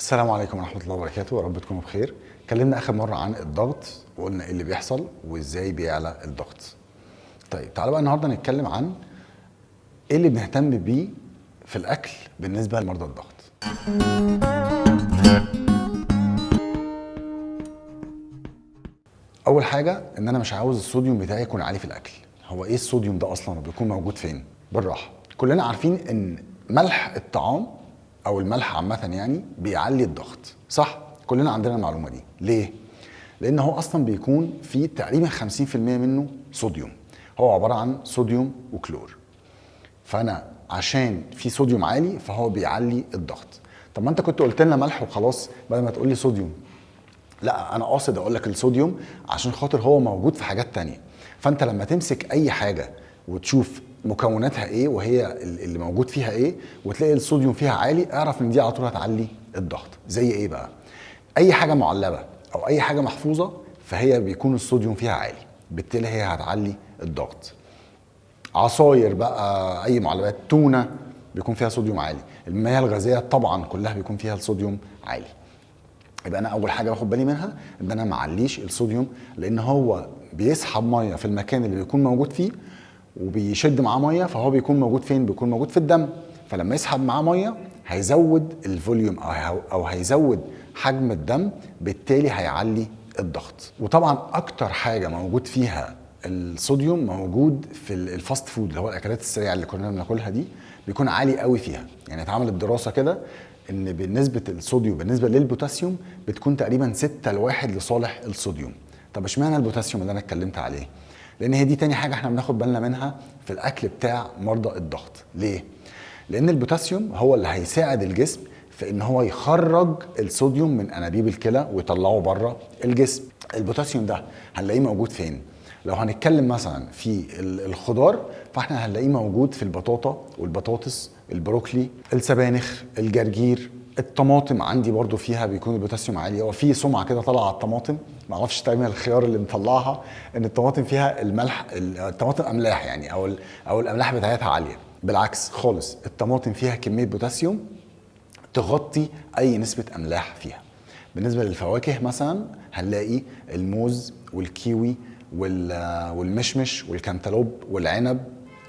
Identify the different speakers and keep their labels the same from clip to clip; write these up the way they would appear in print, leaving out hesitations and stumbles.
Speaker 1: السلام عليكم ورحمة الله وبركاته، يا رب تكونوا بخير. اتكلمنا آخر مرة عن الضغط وقلنا ايه اللي بيحصل وازاي بيعلى الضغط. طيب تعالوا بقى النهارده نتكلم عن ايه اللي بنهتم بيه في الأكل بالنسبة لمرضى الضغط. أول حاجة إن أنا مش عاوز الصوديوم بتاعي يكون عالي في الأكل. هو ايه الصوديوم ده أصلا وبيكون موجود فين؟ بالراحة، كلنا عارفين إن ملح الطعام او الملح عامة يعني بيعلي الضغط، صح؟ كلنا عندنا المعلومة دي. ليه؟ لان هو اصلا بيكون فيه تقريبا 50% منه صوديوم، هو عبارة عن صوديوم وكلور. فانا عشان في صوديوم عالي فهو بيعلي الضغط. طب ما انت كنت قلت لنا ملح وخلاص بدل ما تقول لي صوديوم. لا، انا قاصد اقول لك الصوديوم عشان خاطر هو موجود في حاجات تانية. فانت لما تمسك اي حاجة وتشوف مكوناتها ايه وهي اللي موجود فيها ايه وتلاقي الصوديوم فيها عالي، اعرف ان دي على طول هتعلي الضغط. زي ايه بقى؟ اي حاجة معلبه او اي حاجة محفوظة فهي بيكون الصوديوم فيها عالي، بالتالي هي هتعلي الضغط. عصاير بقى، اي معلبات، تونه بيكون فيها صوديوم عالي، المياه الغازية طبعا كلها بيكون فيها الصوديوم عالي. يبقى انا اول حاجة باخد بالي منها ان انا ما اعليش الصوديوم، لان هو بيسحب مية في المكان اللي بيكون موجود فيه وبيشد معاه مية، فهو بيكون موجود فين؟ بيكون موجود في الدم. فلما يسحب معاه مية هيزود ال volume او هيزود حجم الدم، بالتالي هيعلي الضغط. وطبعا اكتر حاجة موجود فيها الصوديوم موجود في ال fast food اللي هو الاكلات السريعة اللي كلنا بناكلها دي، بيكون عالي قوي فيها. يعني اتعملت دراسة كده ان بالنسبة الصوديوم بالنسبة للبوتاسيوم بتكون تقريبا 6-1 لصالح الصوديوم. طب اشمعنى البوتاسيوم اللي انا اتكلمت عليه؟ لان هي دي تاني حاجة احنا بناخد بالنا منها في الاكل بتاع مرضى الضغط. ليه؟ لان البوتاسيوم هو اللي هيساعد الجسم في ان هو يخرج الصوديوم من انابيب الكلى ويطلعه بره الجسم. البوتاسيوم ده هنلاقيه موجود فين؟ لو هنتكلم مثلا في الخضار فاحنا هنلاقيه موجود في البطاطا والبطاطس، البروكلي، السبانخ، الجرجير، الطماطم عندي برضو فيها بيكون البوتاسيوم عالي. هو في سمعه كده طالعه على الطماطم، ما اعرفش تقريبا الخيار اللي مطلعها، ان الطماطم فيها الملح، الطماطم املاح يعني، او الاملاح بتاعتها عالية. بالعكس خالص، الطماطم فيها كمية بوتاسيوم تغطي اي نسبه املاح فيها. بالنسبة للفواكه مثلا هنلاقي الموز والكيوي والمشمش والكنتالوب والعنب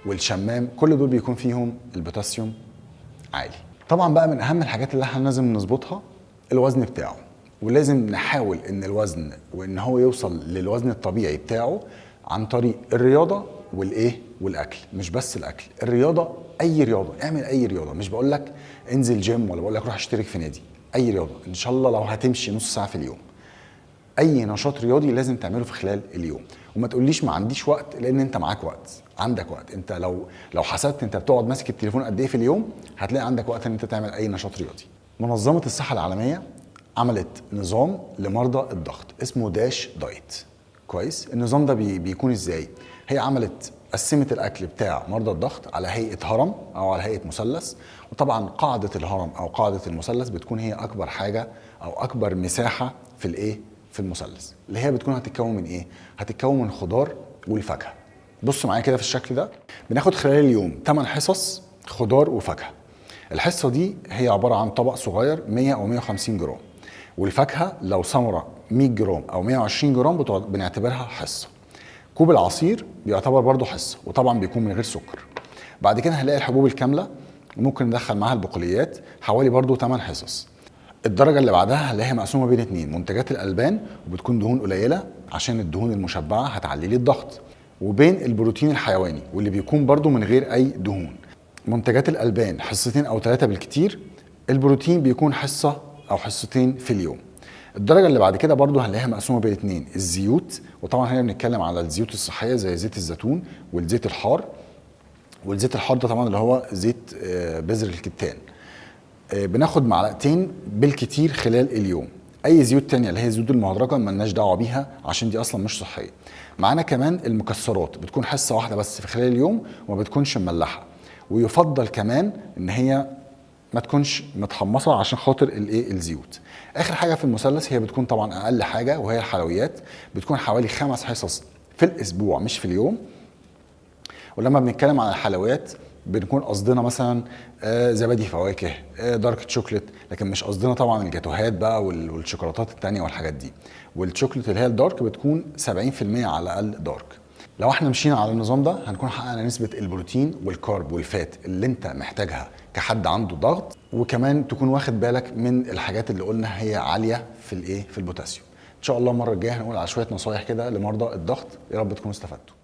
Speaker 1: والشمام، كل دول بيكون فيهم البوتاسيوم عالي. طبعا بقى من اهم الحاجات اللي احنا لازم نظبطها الوزن بتاعه، ولازم نحاول ان الوزن وان هو يوصل للوزن الطبيعي بتاعه عن طريق الرياضة والايه والاكل. مش بس الاكل، الرياضة، اي رياضة، اعمل اي رياضة، مش بقول لك انزل جيم ولا بقول لك روح اشترك في نادي، اي رياضة ان شاء الله لو هتمشي نص ساعة في اليوم، اي نشاط رياضي لازم تعمله في خلال اليوم. وما تقوليش ما عنديش وقت، لان انت معاك وقت، عندك وقت. انت لو حسبت انت بتقعد ماسك التليفون قد ايه في اليوم هتلاقي عندك وقت ان انت تعمل اي نشاط رياضي. منظمة الصحة العالمية عملت نظام لمرضى الضغط اسمه DASH diet. كويس؟ النظام ده بيكون ازاي؟ هي قسمت الاكل بتاع مرضى الضغط على هيئة هرم او على هيئة مثلث. وطبعا قاعدة الهرم او قاعدة المثلث بتكون هي اكبر حاجة او اكبر مساحة في الايه؟ في المثلث، اللي هي بتكون هتتكون من ايه؟ هتتكون من خضار والفاكهه. بصوا معايا كده في الشكل ده، بناخد خلال اليوم 8 حصص خضار وفاكهة. الحصة دي هي عبارة عن طبق صغير 100 او 150 جرام، والفاكهه لو سمرة 100 جرام او 120 جرام بنعتبرها حصة. كوب العصير بيعتبر برضو حصة، وطبعا بيكون من غير سكر. بعد كده هنلاقي الحبوب الكاملة وممكن ندخل معاها البقوليات حوالي برضو 8 حصص. الدرجة اللي بعدها هنلاقيها مقسومة بين 2، منتجات الألبان وبتكون دهون قليلة عشان الدهون المشبعة هتعلي لي الضغط، وبين البروتين الحيواني واللي بيكون برضو من غير أي دهون. منتجات الألبان حصتين أو 3 بالكتير، البروتين بيكون حصة أو حصتين في اليوم. الدرجة اللي بعد كده برضو هنلاقيها مقسومة بين 2، الزيوت، وطبعا هنا بنتكلم على الزيوت الصحية زي زيت الزيتون والزيت الحار، والزيت الحار ده طبعا اللي هو زيت بذر الكتان. بناخد معلقتين بالكتير خلال اليوم. اي زيوت تانية اللي هي الزيوت المهدرجه ملناش دعوه بيها عشان دي اصلا مش صحية. معانا كمان المكسرات بتكون حصة واحدة بس في خلال اليوم وما بتكونش مملحه، ويفضل كمان ان هي ما تكونش متحمصه عشان خاطر الايه الزيوت. اخر حاجة في المثلث هي بتكون طبعا اقل حاجة وهي الحلويات، بتكون حوالي 5 حصص في الاسبوع مش في اليوم. ولما بنتكلم عن الحلويات بنكون قصدنا مثلا زبادي فواكه، dark chocolate، لكن مش قصدنا طبعا الجاتوهات بقى والشوكولاتات التانية والحاجات دي. والشوكولات اللي هي ال dark بتكون 70% على الاقل dark. لو احنا مشينا على النظام ده هنكون حققنا نسبة البروتين وال carb وال fat اللي انت محتاجها كحد عنده ضغط، وكمان تكون واخد بالك من الحاجات اللي قلنا هي عالية في الايه، في البوتاسيوم. ان شاء الله المرة الجاية هنقول على شوية نصايح كده لمرضى الضغط. يا رب تكونوا استفدتوا.